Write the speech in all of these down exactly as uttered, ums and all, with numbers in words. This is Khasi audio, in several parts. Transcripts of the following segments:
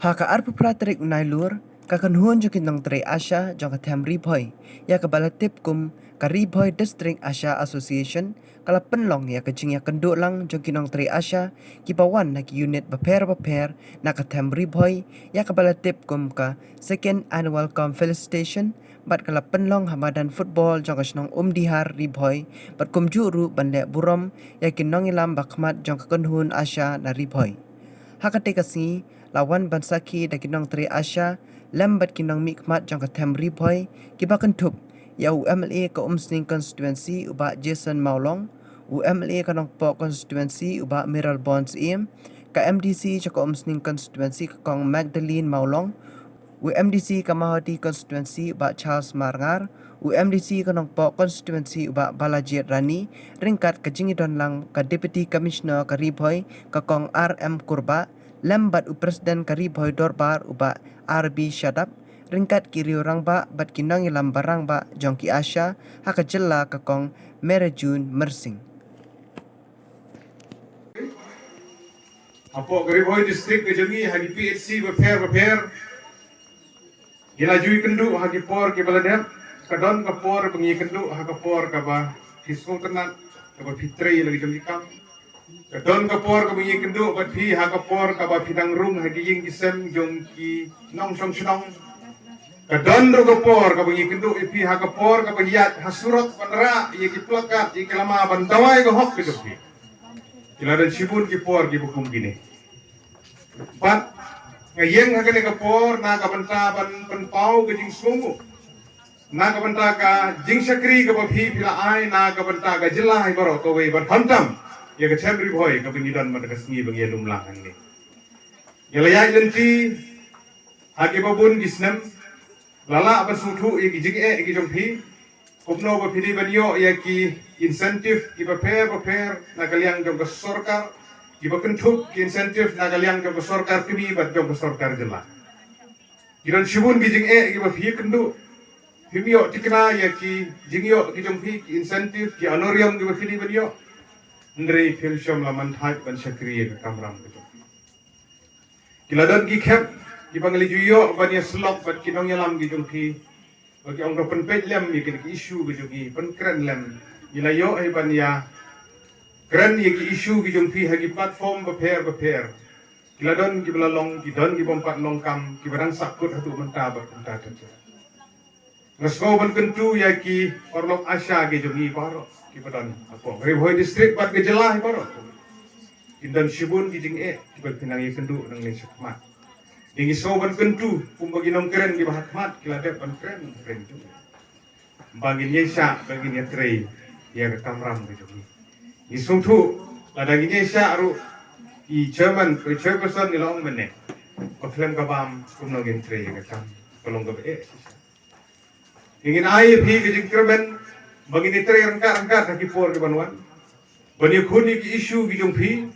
Ha ka arphew phra tarik u Nailur, ka kynhun jong ki nongtrei ASHA jong ka them Ri Bhoi, ïa kaba la tip kum ka Ri Bhoi District ASHA Association, ka la pynlong ïa ka jingïakynduh lang jong ki nongtrei ASHA kiba wan na ki unit bapher bapher na ka them Ri Bhoi, ïa kaba la tip kum ka Second Annual Cum Felicitation, bad ka la pynlong ha madan football jong ka shnong Umdihar, Ri Bhoi, bad kumjuh ruh ban leh burom ïa ki nongïalam bakhmat jong ka kynhun ASHA na Ri Bhoi. Ha katei ka sngi, la wan ban sakhi da ki nongtrei ASHA lem bad ki nongmihkhmat jong ka them Ri Bhoi, kiba kynthup ïa u MLA ka Umsning Constituency u Bah Jason Mawlong, u MLA ka Nongpoh Constituency u Bah Mayralborn Syiem, ka MDC jong ka Umsning Constituency ka Kong Magdalene Mawlong, u MDC ka Mawhati Constituency u Bah Charles Marngar, u MDC ka Nongpoh Constituency u Bah Balajied Rani, ryngkat ka jingïadon lang ka Deputy Commissioner ka Ri Bhoi ka Kong R M Kurbah, lem bad u President ka Ri Bhoi Dorbar u Bah R B Shadap, ryngkat ki riew rangbah bad ki nongïalam ba rangbah jong ki ASHA ha ka jylla ka Kong Merajun Myrsing. Hapoh ka Ri Bhoi District ka jong ngi ha ki PHC bapher bapher, ngi la ju ïakynduh ha ki por kiba la dep. Ka don ka por ba ngi ïakynduh ha ka por kaba phi sngewtynnat, kaba phi trei la ki jong ki kam. Ka don ka por kaba ngi ïakynduh bad phi ha ka por kaba phi dang rung ha ki ïing ki sem jong ki nongshong shnong. Ka don ruh ka por kaba ngi ïakynduh ïa phi ha ka por kaba ngi ïaid ha surok ban rah ïa ki plakat, ïa ki lama, ban dawa ïa ka hok ka jong phi. Ki la don shibun ki por kiba kum kine. Bad nga ïeng ha kane ka por na ka bynta ban pynpaw ka jingsngewnguh, na ka bynta ka jingshakri kaba phi phi la ai na ka bynta ka jylla hi baroh kawei, bad khamtam ïa ka them Ri Bhoi kaba ngi don mynta ka sngi ba ngi ïalum lang hangne. Ngi la ïaid lynti ha kiba bun ki snem, la lah ban sngewthuh ïa ki jingeh ki jong phi, kumno ba phi dei ban ïoh ïa ki incentive kiba pher bapher na ka liang jong ka sorkar, kiba kynthup ki incentive na ka liang jong ka sorkar kmie bad jong ka sorkar jylla. Ki don shibun ki jingeh kiba phi ïakynduh. Phim ïoh thikna ïa ki jingïoh ki jong phi, ki incentive, ki honorarium kiba phi dei ban ïoh. Hynrei phim shym la man thait ban shakri ïa ka kamram ka jong phi. Ki la don ki khep kiba ngi la ju ïoh ban ïasyllok bad ki nongïalam ki jong phi, ba ki ong to pynpeit lem ïa ki, ki issue ki jong ngi, pynkren lem. Ngi la ïoh hi ban ïakren ïa ki issue ki jong phi ha ki platform bapher bapher. Ki la don kiba la long, ki don ki bym pat long kam, kiba dang sahkut haduh mynta bad kumta ter ter. Nga sngew ban kyntu ïa ki paralok ASHA ki jong ngi baroh kiba don hapoh Ri Bhoi District bad ka jylla hi baroh. Kin don shibun ki jingeh kiba phi nang ïakynduh nangne shakhmat. Ngi sngew ban kyntu kumba ki nongkren kiba ha khmat ki la dep ban kren, kren jong ngi. Ba ngin ïaishah, ba ngin ïatrei ïa ka kamram ka jong ngi. Ngi sngewthuh lada ngin ïaishah ruh, i chairman, i chairperson ngi la ong mynne, ba khlem ka bam kumno ngin trei ïa ka kam, ka long kaba eh shisha. Ngin ai ïa phi ka jingkyrmen ba ngin ïatrei ryngkat ryngkat ha ki por ki ban wan, ban ïakhun ïa ki issue ki jong phi,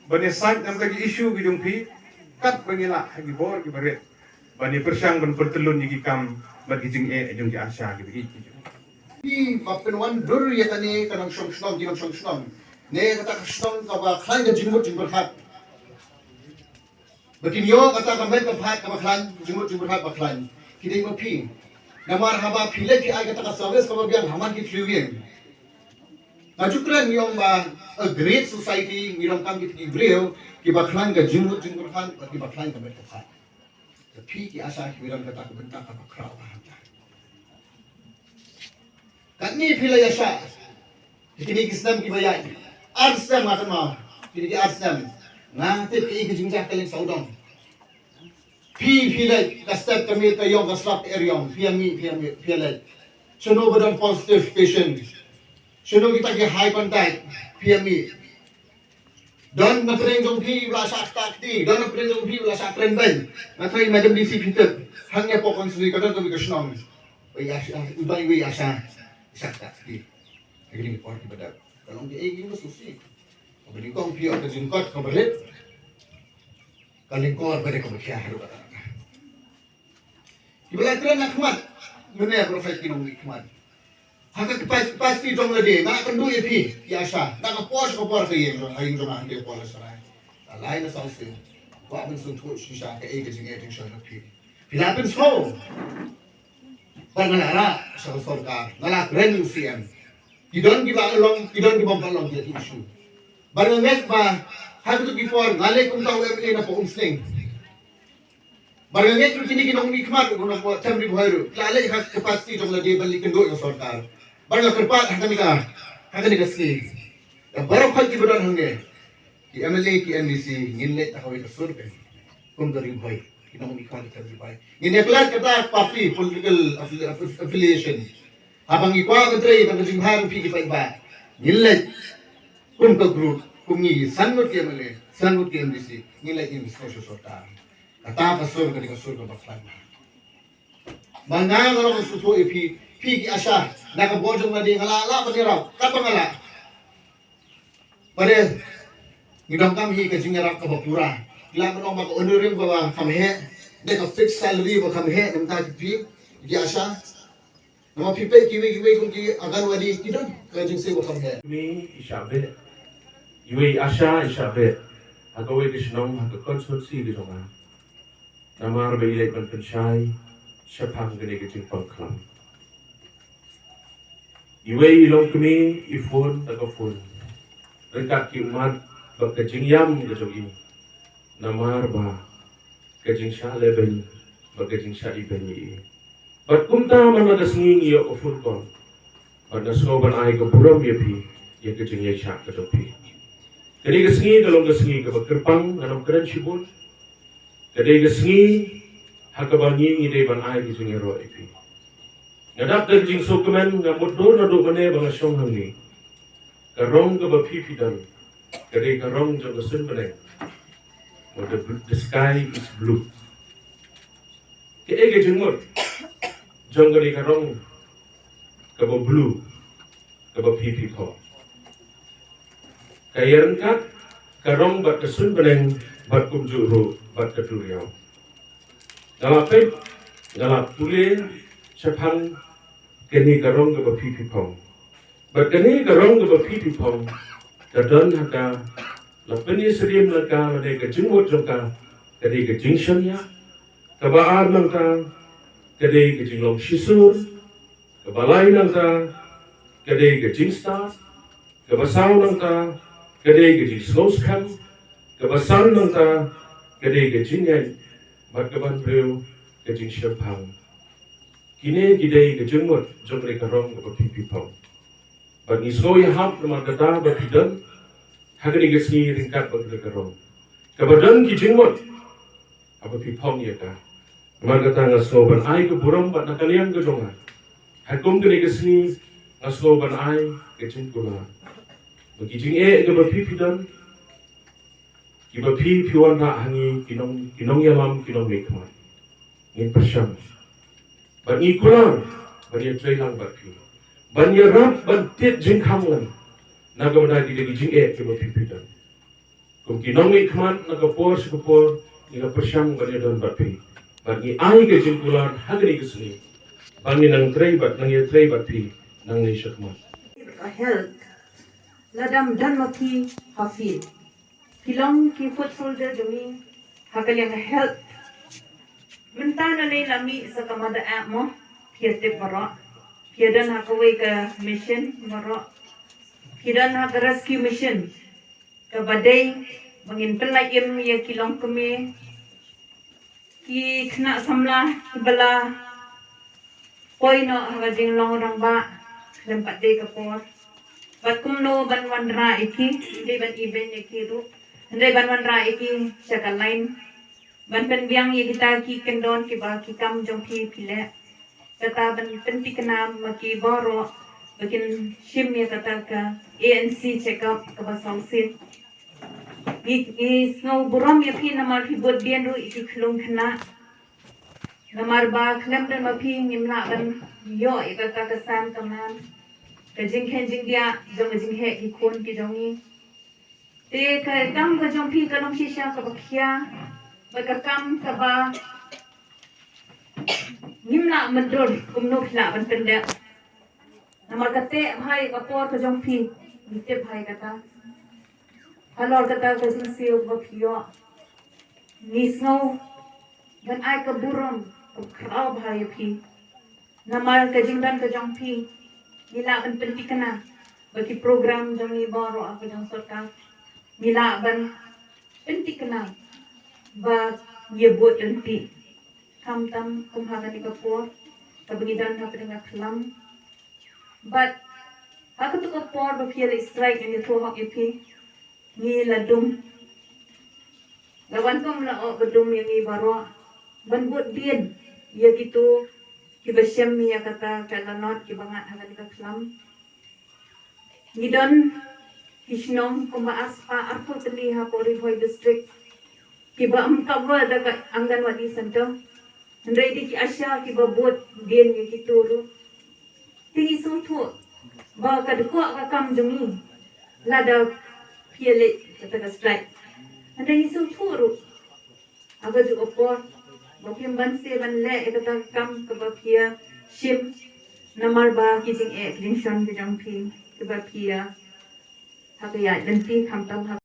ban ïasaid na bynta ki issue ki jong phi, kat ba ngi lah ha ki bor kiba rit, ban ïapyrshang ban pyntyllun ïa ki kam bad ki jingeh jong ki ASHA kiba ïeit ki jong ngi. Ba pynwandur ïa kane ka nongshong shnong, ki nongshong shnong, ne kata ka shnong kaba khlaiñ ka jingmut jingpyrkhat. Ba kin ïoh kata ka met ka phad kaba khlaiñ, jingmut jingpyrkhat ba khlaiñ. Ki dei ma phi. Namar haba phi leit phi ai kata ka service kaba biang ha man ki three wing. Nga ju kren ngi ong ba a great society, ngi donkam kita ki briew kiba khlaiñ ka jingmut jingpyrkhat bad kiba khlaiñ ka met ka phad. Te phi ki ASHA ki don kata ka bynta kaba khraw ba hangta. Katne phi la ïashah ha kine ki snem kiba ïaid. Ar snem nga thymmai. Kine ki ar snem. Nga tip kaei ka jingjia ka leng sawdong. Phi, phi leit, ka step ka miet ka ïong, ka slap ka eriong, phi ïa mih, phi ïa mih, phi ïa leit. Shano ba don positive patient? Shano kita ki high contact? Phi ïa mih. Don na pdeng jong phi ba la shah ktah kti, don na pdeng jong phi ba la shah kren beiñ. Nga tharai Madam DC phi tip, hangne hapoh constituency ka don kawei ka shnong. Wei ASHA, u don wei ASHA shah ktah kti. Ha kine ki por kiba dep. Ka long kaei, kaei ba sngewsih. Kaba nyngkong phi ïoh ka jingkot kaba rit. Ka lyngkor ba dei kaba khia haduh katta katta. Kiba la kren ha khmat, mynne baroh ki nongmihkhmat. Ha ka capacity jong lade, nga kynduh ïa phi, ïa ASHA, na ka por sha ka por ka ïeng jong, ha ïing jong nga hangtei por la Sarai. La lai na saw sien. Kwah ban sngewthuh shisha kaei ka jingeh jingshong jong phi. Phi la pynsngew. Ba nga la rah sha ka sorkar, nga la kren u C M. Ki don kiba long, ki don kiba ym pat long ki issue. Ba nga ngeit ba ha kito ki por nga leh kumta u M L A na Umsning. Ba nga ngeit ruh kine ki nongmihkhmat ruh na Them Ri Bhoi ruh la leh ha ka capacity jong lade ban leit kynduh ïa ka sorkar. Ba nga kyrpad ha kane ka, ha kane ka sngi, ïa baroh khoit kiba don hangne, ki M L A, ki M D C, ngin leit da kawei ka sur kein. Kum ka Ri Bhoi, ki nongmihkhmat ka Ri Bhoi. Ngin ïa klet kata party political affili-, aff-, affiliation. Haba ngi kwah ban trei bad ka jingbha jong phi ki paidbah, ngin leit kum ka group, kum ngi san ngut ki M L A, san ngut ki M D C, ngin leit ngin discuss sha sorkar. Kata ka sur ka dei ka sur kaba khlaiñ. Ba nga nga long sngewthuh ïa phi, phi ki ASHA, na ka bor jong lade nga lah lah ban ïarap katba nga lah. Bad ngi donkam hi ka jingïarap kaba pura. Lah ban ong ba ka honorarium kaba kham heh, ne ka fixed salary ba kham heh, na ka bynta ki phi ki ASHA. Namar phi peit kiwei kiwei kum ki Anganwadi ki don ka jingsiew ba kham heh. Kmie i shah beh, iwei i ASHA i shah beh ha kawei ka shnong ha ka constituency ka jong nga. Namar ba i leit ban pynshai shaphang kane ka jingpang khlam. Iwei i longkmie i phone da ka phone ryngkat ki ummat bad ka jingïam ka jong i. Namar ba ka jingshah lehbeiñ bad ka jingshah ibeiñ ïa i. Bad kumta man la ka sngi ngi ïoh ka phone call. Bad nga sngew ban ai ka burom ïa phi ïa ka jingïaishah ka jong phi. Kane ka sngi ka long ka sngi kaba kyrpang, ngan ym kren shibun. Ka dei ka sngi ha kaba ngi ngi dei ban ai ka jingïaroh ïa phi. Nga dap da ka jingsngewkmen, nga mutdur naduh mynne ba nga shong hangne. Ka rong kaba phi phi don ka dei ka rong jong ka suiñ bneng. What the bl-, the sky is blue. Kaei ka jingmut jong kane ka rong kaba blue kaba phi phi phong? Ka ïaryngkat ka rong bad ka suiñ bneng bad kumjuh ruh bad ka duriaw. Nga la peit, nga la pule shaphang kane ka rong kaba phi phi phong. Bad kane ka rong kaba phi phi phong ka don ha ka, la pynïasyriem na ka, lane ka jingmut jong ka ka dei ka jingshaniah. Kaba ar nangta ka dei ka jinglong shisur. Kaba lai nangta ka dei ka jingstad. Kaba saw nangta ka dei ka jingsngewskhem. Kaba san nangta ka dei ka jingngeit. Bad kaba hynriew ka jingshemphang. Kine ki dei ka jingmut jong kane ka rong kaba phi phi phong. Bad ngi sngew ïahap namar kata ba phi don ha kane ka sngi ryngkat bad kane ka rong kaba don ki jingmut haba phi phong ïa ka. Namar kata nga sngew ban ai ka burom bad na ka liang ka jong nga, ha kum kane ka sngi, nga sngew ban ai ka jingkular ba ki jingeh kaba phi phi don, kiba phi phi wanrah ha ngi ki nong, ki nongïalam, ki nongmihkhmat, ngin pyrshang. Bad ngi kular ban ïatreilang bad phi, ban ïarap, ban tied jingkhang lang na ka bynta kine ki jingeh kiba phi phi don. Kum ki nongmihkhmat, na ka por sha ka por ngi la pyrshang ban ïadon bad phi. Bad ngi ai ka jingkular ha kane ka sngi ba ngin nang trei bad nang ïatrei bad phi nangne shakhmat. Health. Lada ym don ma phi ha field, phi long ki foot soldier jong ngi ha ka liang ka health. Mynta nangne la mih sa ka Mother App mo, phi ïa tip baroh. Phi ïa don ha kawei ka mission baroh. Phi don ha ka rescue mission kaba dei ba ngin pynlait im ïa ki longkmie, ki khynnah samla kiba la poi noh ha ka jinglong rangbah, khlem pat dei ka por. Bad kumno ban wanrah ïa ki, hynrei ban ibeiñ ïa ki ruh, hynrei ban wanrah ïa ki sha ka line, ban pynbiang ïa kita ki kyndon kiba ki kam jong phi phi leh. Kata ban pynthikna ma ki baroh ba kin shim ïa kata ka A N C checkup kaba sngewsih. Ngi, ngi sngew burom ïa phi namar phi bud biang ruh ïa ki khyllung khynnah. Namar ba khlem don ma phi ngim lah ban ïoh ïa kata ka san ka man, ka jingkheiñ jingdiah jong ka jingheh ki khun ki jong ngi. Te ka kam ka jong phi ka long shisha kaba khia, bad ka kam kaba ngim lah myndur kumno phi lah ban pyndep. Namar ka teh bha ïa ka por ka jong phi, ngi tip bha ïa kata. Halor kata ka jingsiew ba phi ïoh, Ngi sngew ban ai ka burom ka khraw bha ïa phi. Namar ka jingdon ka jong phi ngi lah ban pyntikna ba ki program jong ngi baroh ka jong sorkar ngi lah ban pyntikna ba ïa bud lynti. Khamtam kum ha kane ka por kaba ngi don ha pdeng ka khlam. Bad ha katu ka por ba phi ïa leit strike ngi ïathuh hok ïa phi. Ngi la dum. La wan kum la oh ba dum ïa ngi baroh ban bud dien ïa kitu kiba shem ïa kata ka lanot kiba ngat ha kane ka khlam. Ngi don ki shnong kumba ar spah arphew tylli hapoh Ri Bhoi District kiba ym cover da ka Anganwadi Center. Hynrei dei ki ASHA kiba bud dien ïa kitu ruh. Te ngi sngewthuh ba ka dei ka kam jong ngi lada phi ïa leit kata ka strike. Hynrei ngi sngewthuh ruh ha kajuh ka por ba phim banse ban leh ïa kata ka kam kaba phi ïa shim namar ba ki jingeh ki jingshon ki jong phi kiba phi ïa ha ka ïaid lynti khamtam ha